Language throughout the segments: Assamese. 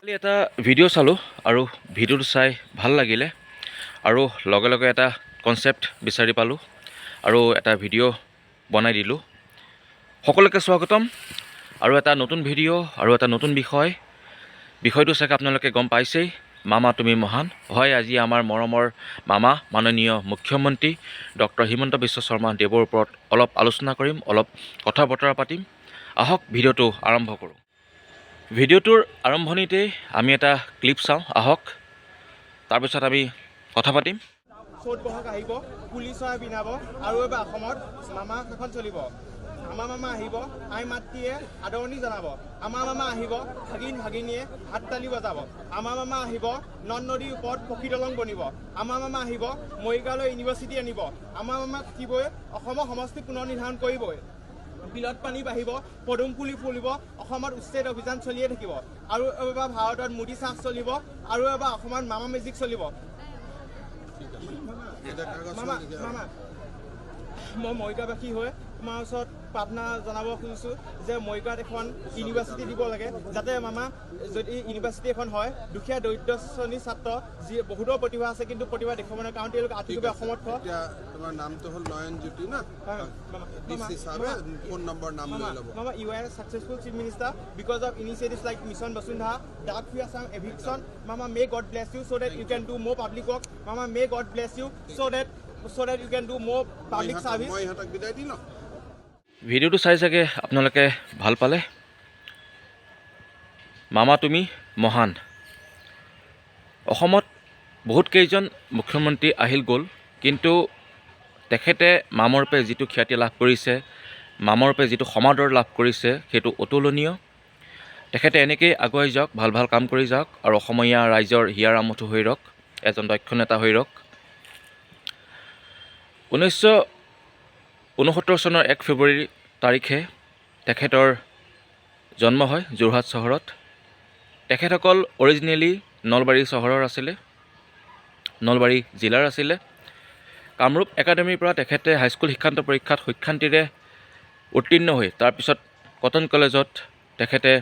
কালি এটা ভিডিঅ' চালোঁ আৰু ভিডিঅ'টো চাই ভাল লাগিলে আৰু লগে লগে এটা কনচেপ্ট বিচাৰি পালোঁ আৰু এটা ভিডিঅ' বনাই দিলোঁ। সকলোকে স্বাগতম আৰু এটা নতুন ভিডিঅ' আৰু এটা নতুন বিষয়। বিষয়টো চাগে আপোনালোকে গম পাইছেই, মামা তুমি মহান। হয়, আজি আমাৰ মৰমৰ মামা মাননীয় মুখ্যমন্ত্ৰী ডক্টৰ হিমন্ত বিশ্ব শৰ্মা দেৱৰ ওপৰত অলপ আলোচনা কৰিম, অলপ কথা বতৰা পাতিম। আহক, ভিডিঅ'টো আৰম্ভ কৰোঁ। ভিডিঅ'টোৰ আৰম্ভণিতেই আমি এটা ক্লিপ চাওঁ আহক, তাৰপিছত আমি কথা পাতিম। চ'ত বহাগ আহিব, কুলি চৰাই বিনাব আৰু এবাৰ অসমত মামা শাসন চলিব। আমাৰ মামা আহিব, আই মাতৃয়ে আদৰণি জনাব। আমাৰ মামা আহিব, ভাগিন ভাগিনীয়ে হাত তালি বজাব। আমাৰ মামা আহিব, নদ নদীৰ ওপৰত পকী দলং বনিব। আমাৰ মামা আহিব, মৰিগাঁৱলৈ ইউনিভাৰ্চিটি আনিব। আমাৰ মামা থাকিবই, অসমৰ সমষ্টি পুনৰ নিৰ্ধাৰণ কৰিবই। বিলত পানী বাঢ়িব, পদুম পুলি ফুলিব, অসমত উচ্ছেদ অভিযান চলিয়ে থাকিব। আৰু এবাৰ ভাৰতত মোদী চাহ চলিব আৰু এবাৰ অসমত মামা মেজিক চলিব। মামা, মামা, মই মৰিগাঁওবাসী হৈ তোমাৰ ওচৰত প্ৰাৰ্থনা জনাব খুজিছোঁ যে মৰিগাঁৱত এখন ইউনিভাৰ্চিটি দিব লাগে, যাতে মামা, যদি ইউনিভাৰ্চিটি এখন হয়, দুখীয়া দৰিদ্ৰ শ্ৰেণীৰ ছাত্ৰ যি বহুতৰ প্ৰতিভা আছে, কিন্তু প্ৰতিভা দেখুৱাব নোৱাৰে, কাৰণ তেওঁলোক আৰ্থিকভাৱে অসমৰ্থ। এতিয়া তোমাৰ নামটো হ'ল নয়ন জ্যোতি না? হয়, মামা। ডি চি চাহাবে ফোন নম্বৰ, নাম লৈ ল'ব। মামা, you are successful chief minister because of initiatives like Mission Basundhara, drug free Assam, eviction. Mama, may God bless you so that you can do more public work. Mama, may God bless you so that you can do more public service. মই ইহঁতক বিদায় দি লওঁ। ভিডিঅ'টো চাই চাগে আপোনালোকে ভাল পালে। মামা তুমি মহান। অসমত বহুত কেইজন মুখ্যমন্ত্ৰী আহিল গ'ল, কিন্তু তেখেতে মামৰূপে যিটো খ্যাতি লাভ কৰিছে, মামৰূপে যিটো সমাদৰ লাভ কৰিছে, সেইটো অতুলনীয়। তেখেতে এনেকেই আগুৱাই যাওক, ভাল ভাল কাম কৰি যাওক আৰু অসমীয়া ৰাইজৰ হিয়াৰ আমঠু হৈ ৰওক, এজন দক্ষ নেতা হৈ ৰওক। 1969 চনৰ 1 ফেব্ৰুৱাৰী তাৰিখে তেখেতৰ জন্ম হয় যোৰহাট চহৰত। তেখেতসকল অৰিজিনেলি নলবাৰী চহৰৰ আছিলে, নলবাৰী জিলাৰ আছিলে। কামৰূপ একাডেমীৰ পৰা তেখেতে হাইস্কুল শিক্ষান্ত পৰীক্ষাত সুখ্যাতিৰে উত্তীৰ্ণ হৈ তাৰপিছত কটন কলেজত তেখেতে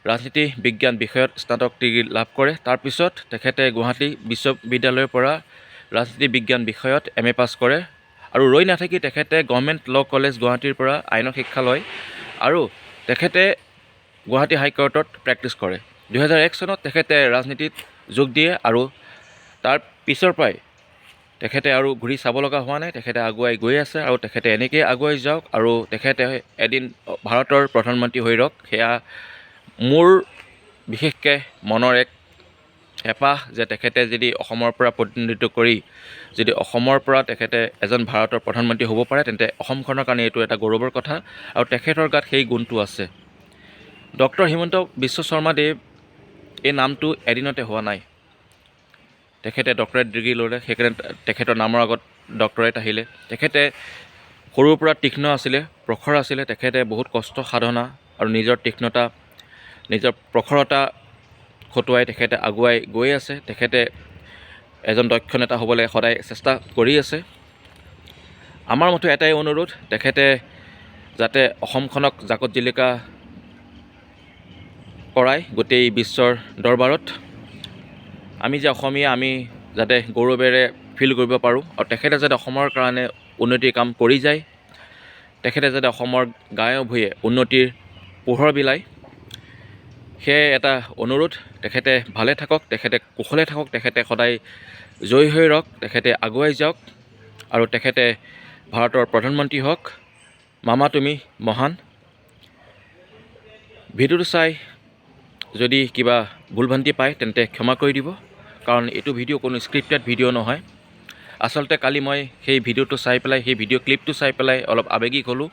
ৰাজনীতি বিজ্ঞান বিষয়ত স্নাতক ডিগ্ৰী লাভ কৰে। তাৰপিছত তেখেতে গুৱাহাটী বিশ্ববিদ্যালয়ৰ পৰা ৰাজনীতি বিজ্ঞান বিষয়ত এম এ পাছ কৰে আৰু ৰৈ নাথাকি তেখেতে গভৰ্ণমেণ্ট ল' কলেজ গুৱাহাটীৰ পৰা আইনৰ শিক্ষা লয় আৰু তেখেতে গুৱাহাটী হাইকোৰ্টত প্ৰেক্টিছ কৰে। 2001 চনত তেখেতে ৰাজনীতিত যোগ দিয়ে আৰু তাৰ পিছৰ পৰাই তেখেতে আৰু ঘূৰি চাব লগা হোৱা নাই। তেখেতে আগুৱাই গৈ আছে আৰু তেখেতে এনেকৈয়ে আগুৱাই যাওক আৰু তেখেতে এদিন ভাৰতৰ প্ৰধানমন্ত্ৰী হৈ ৰওক, সেয়া মোৰ বিশেষকৈ মনৰ এক হেঁপাহ যে তেখেতে যদি অসমৰ পৰা প্ৰতিনিধিত্ব কৰি, যদি অসমৰ পৰা তেখেতে এজন ভাৰতৰ প্ৰধানমন্ত্ৰী হ'ব পাৰে, তেন্তে অসমখনৰ কাৰণে এইটো এটা গৌৰৱৰ কথা আৰু তেখেতৰ গাত সেই গুণটো আছে। ডক্টৰ হিমন্ত বিশ্ব শৰ্মাদেৱ, এই নামটো এদিনতে হোৱা নাই। তেখেতে ডক্টৰেট ডিগ্ৰী ল'লে, সেইকাৰণে তেখেতৰ নামৰ আগত ডক্টৰেট আহিলে। তেখেতে সৰুৰ পৰা তীক্ষ্ণ আছিলে, প্ৰখৰ আছিলে। তেখেতে বহুত কষ্ট সাধনা আৰু নিজৰ তীক্ষ্ণতা, নিজৰ প্ৰখৰতা খটুৱাই তেখেতে আগুৱাই গৈ আছে। তেখেতে এজন দক্ষ নেতা হ'বলৈ সদায় চেষ্টা কৰি আছে। আমাৰ মতে এটাই অনুৰোধ, তেখেতে যাতে অসমখনক জাকত জিলিকা কৰাই গোটেই বিশ্বৰ দৰবাৰত। আমি যে অসমীয়া, আমি যাতে গৌৰৱেৰে ফিল কৰিব পাৰোঁ আৰু তেখেতে যাতে অসমৰ কাৰণে উন্নতিৰ কাম কৰি যায়, তেখেতে যাতে অসমৰ গাঁৱে ভূঞে উন্নতিৰ পোহৰ বিলায়, সেয়াই এটা অনুৰোধ। তেখেতে ভালে থাকক, তেখেতে কুশলে থাকক, তেখেতে সদায় জয়ী হৈ ৰওক, তেখেতে আগুৱাই যাওক আৰু তেখেতে ভাৰতৰ প্ৰধানমন্ত্ৰী হওক। মামা তুমি মহান। ভিডিঅ'টো চাই যদি কিবা ভুল ভ্ৰান্তি পায়, তেন্তে ক্ষমা কৰি দিব, কাৰণ এইটো ভিডিঅ' কোনো স্ক্ৰিপ্টেড ভিডিঅ' নহয়। আচলতে কালি মই সেই ভিডিঅ'টো চাই পেলাই, সেই ভিডিঅ' ক্লিপটো চাই পেলাই অলপ আৱেগিক হ'লোঁ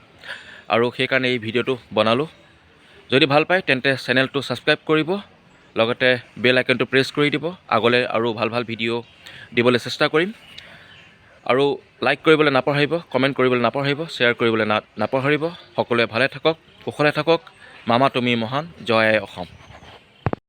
আৰু সেইকাৰণে এই ভিডিঅ'টো বনালোঁ। যদি ভাল পায়, তেন্তে চেনেলটো ছাবস্ক্ৰাইব কৰিব, লগতে বেল আইকনটো প্ৰেছ কৰি দিব। আগলৈ আৰু ভাল ভাল ভিডিঅ' দিবলৈ চেষ্টা কৰিম আৰু লাইক কৰিবলৈ নাপাহৰিব, কমেণ্ট কৰিবলৈ নাপাহৰিব, শ্বেয়াৰ কৰিবলৈ নাপাহৰিব। সকলোৱে ভালে থাকক, কুশলে থাকক। মামা তুমি মহান। জয় আই অসম।